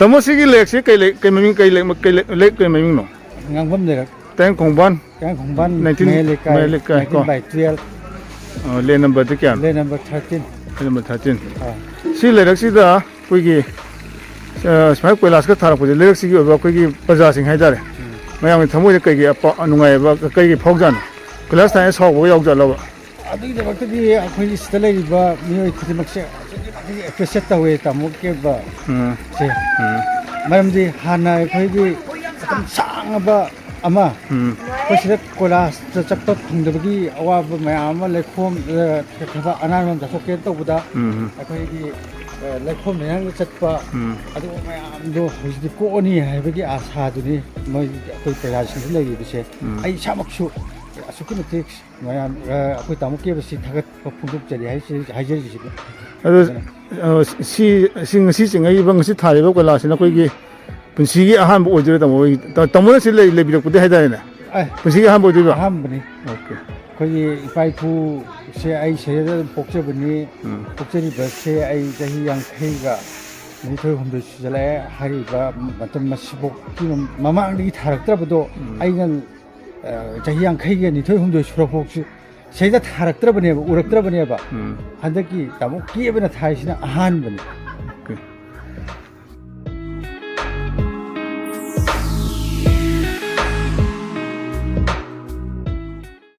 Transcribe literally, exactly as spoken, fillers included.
ꯇꯥꯃꯣ, ꯁꯤꯒꯤ ꯂꯩꯔꯛꯁꯤ ꯀꯩ ꯂꯩ, ꯀꯩ ꯃꯃꯤꯡ, ꯀꯩ ꯂꯩ, ꯀꯩ ꯂꯩ, ꯂꯩꯔꯛ ꯀꯩ ꯃꯃꯤꯡꯅꯣ? ꯉꯥꯡꯐꯝ ꯂꯩꯔꯛ꯫ ꯇꯥꯏꯌꯦꯡ ꯈꯣꯡꯕꯥꯟ꯫ ꯇꯥꯏꯌꯦꯡ ꯈꯣꯡꯕꯥꯟ nineteen ꯃꯌꯥꯏ ꯂꯩꯀꯥꯏ, ꯃꯌꯥꯏ ꯂꯩꯀꯥꯏ ꯀꯣ꯫ nineteen by twelve꯫ ꯑ, ꯂꯦꯟ ꯅꯝꯕꯔꯗꯤ ꯀꯌꯥꯅꯣ? ꯂꯦꯟ ꯅꯝꯕꯔ thirteen꯫ ꯂꯦꯟ ꯅꯝꯕꯔ thirteen꯫ ꯑꯥ꯫ ꯁꯤ ꯂꯩꯔꯛꯁꯤꯗ ꯑꯩꯈꯣꯏꯒꯤ, ꯑ, ꯁꯨꯃꯥꯏꯅ ꯀꯣꯏꯂꯥꯁꯀ ꯊꯥꯔꯛꯄꯁꯦ, ꯂꯩꯔꯛꯁꯤꯒꯤ ꯑꯣꯏꯕ ꯑꯩꯈꯣꯏꯒꯤ ꯄ꯭ꯔꯖꯥꯁꯤꯡ ꯍꯥꯏꯇꯥꯔꯦ, ꯃꯌꯥꯝꯒꯤ ꯊꯃꯣꯏꯗ ꯀꯩꯒꯤ ꯑꯄ-, ꯅꯨꯡꯉꯥꯏꯕ ꯀꯩꯒꯤ ꯐꯥꯎꯖꯥꯠꯅꯣ? ꯀꯣꯏꯂꯥꯁ ꯊꯥꯏꯅ ꯁꯥꯎꯕꯒ ꯌꯥꯎꯖꯠꯂꯕ? ꯑꯗꯨꯒꯤꯗꯃꯛꯇꯗꯤ ꯑꯩꯈꯣꯏꯒꯤ ꯁꯤꯗ ꯂꯩꯔꯤꯕ ꯃꯤꯑꯣꯏ ꯈꯨꯗꯤꯡꯃꯛꯁꯦ ꯑꯗꯨꯛꯀꯤ ꯃꯇꯤꯛ appreciate ꯇꯧꯋꯦ ꯇꯥꯃꯣ ꯀꯦꯕ ꯎꯝ꯫ ꯁꯦ꯫ ꯎꯝ꯫ ꯃꯔꯝꯗꯤ ꯍꯥꯟꯅ ꯑꯩꯈꯣꯏꯒꯤ ꯃꯇꯝ ꯁꯥꯡꯉꯕ ꯑꯃ ꯎꯝ꯫ ꯑꯩꯈꯣꯏ ꯁꯤꯗ ꯀꯣꯏꯂꯥꯁꯇ ꯆꯠꯄ ꯐꯪꯗꯕꯒꯤ ꯑꯋꯥꯕ ꯃꯌꯥꯝ ꯑꯃ, ꯂꯩꯈꯣꯝ, ꯑ, ꯊꯕꯛ ꯑꯅꯥꯟꯕ ꯑꯃ ꯆꯠꯊꯣꯛꯀꯦ ꯇꯧꯕꯗ ꯎꯝ꯫ ꯑꯩꯈꯣꯏꯒꯤ, ꯑ, ꯂꯩꯈꯣꯝ ꯂꯩꯅꯥꯡꯗ ꯆꯠꯄ ꯎꯝ꯫ ꯑꯗꯨꯒꯨꯝꯕ ꯃꯌꯥꯝꯗꯣ ꯍꯧꯖꯤꯛꯇꯤ ꯀꯣꯛꯑꯅꯤ ꯍꯥꯏꯕꯒꯤ ꯑꯥꯁꯥꯗꯨꯅꯤ ꯃꯣꯏ ꯑꯩꯈꯣꯏ ꯄ꯭ꯔꯖꯥꯁꯤꯡꯁꯤ ꯂꯩꯔꯤꯕꯁꯦ꯫ ꯎꯝ꯫ ꯑꯩ ꯏꯁꯥꯃꯛꯁꯨ ꯑꯁꯨꯛꯀꯤ ꯃꯇꯤꯛ ꯃꯌꯥꯝ, ꯑ, ꯑꯩꯈꯣꯏ ꯇꯥꯃꯣ ꯀꯦꯕꯁꯤ ꯊꯥꯒꯠꯄ ꯐꯣꯡꯗꯣꯛꯆꯔꯤ ꯍꯥꯏꯁꯤ, ꯍꯥꯏꯖꯔꯤꯁꯤꯅꯤ꯫ ꯑꯗꯨ, ꯑ, ꯁꯤ, ꯁꯤ ꯉꯁꯤ ꯆꯤꯡꯉꯛꯏꯕ, ꯉꯁꯤ ꯊꯥꯔꯤꯕ ꯀꯣꯏꯂꯥꯁꯁꯤꯅ ꯑꯩꯈꯣꯏꯒꯤ ꯄꯨꯟꯁꯤꯒꯤ ꯑꯍꯥꯟꯕ ꯑꯣꯏꯗꯣꯏꯔꯥ ꯇꯥꯃꯣ? ꯍꯣꯏ, ꯇꯥ-, ꯇꯥꯃꯣꯅ ꯁꯤ ꯂꯩ-, ꯂꯩꯕꯤꯔꯛꯄꯗꯤ ꯍꯥꯏꯇꯥꯔꯦꯅꯦ꯫ ꯑꯦ, ꯄꯨꯟꯁꯤꯒꯤ ꯑꯍꯥꯟꯕ ꯑꯣꯏꯗꯣꯏꯕ? ꯑꯍꯥꯟꯕꯅꯤ꯫ ꯑꯣꯀꯦ꯫ ꯑꯩꯈꯣꯏꯒꯤ ꯏꯄꯥ ꯏꯄꯨꯁꯦ ꯑꯩ ꯁꯤꯗ ꯑꯗꯨꯝ ꯄꯣꯛꯆꯕꯅꯤ꯫ ꯎꯝ꯫ ꯄꯣꯛꯆꯔꯤꯕꯁꯦ ꯑꯩ ꯆꯍꯤ ꯌꯥꯡꯈꯩꯒ ꯅꯤꯊꯣꯏ ꯍꯨꯝꯗꯣꯏ ꯁꯨꯖꯜꯂꯛꯑꯦ꯫ ꯍꯥꯏꯔꯤꯕ ꯃꯇꯝ ꯑꯁꯤꯐꯥꯎꯀꯤ ꯃꯃꯥꯡꯗꯒꯤ ꯊꯥꯔꯛꯇ꯭ꯔꯕꯗꯣ ꯎꯝ꯫ ꯑꯩꯅ, ꯑ, ꯆꯍꯤ ꯌꯥꯡꯈꯩꯒ ꯅꯤꯊꯣꯏ ꯍꯨꯝꯗꯣꯏ ꯁꯨꯔꯛꯐꯥꯎꯁꯤ ꯁꯤꯗ ꯊꯥꯔꯛꯇ꯭ꯔꯕꯅꯦꯕ, ꯎꯔꯛꯇ꯭ꯔꯕꯅꯦꯕ꯫ ꯎꯝ꯫ ꯍꯟꯗꯛꯀꯤ ꯇꯥꯃꯣ ꯀꯦꯕꯅ ꯊꯥꯔꯤꯁꯤꯅ ꯑꯍꯥꯟꯕꯅꯤ꯫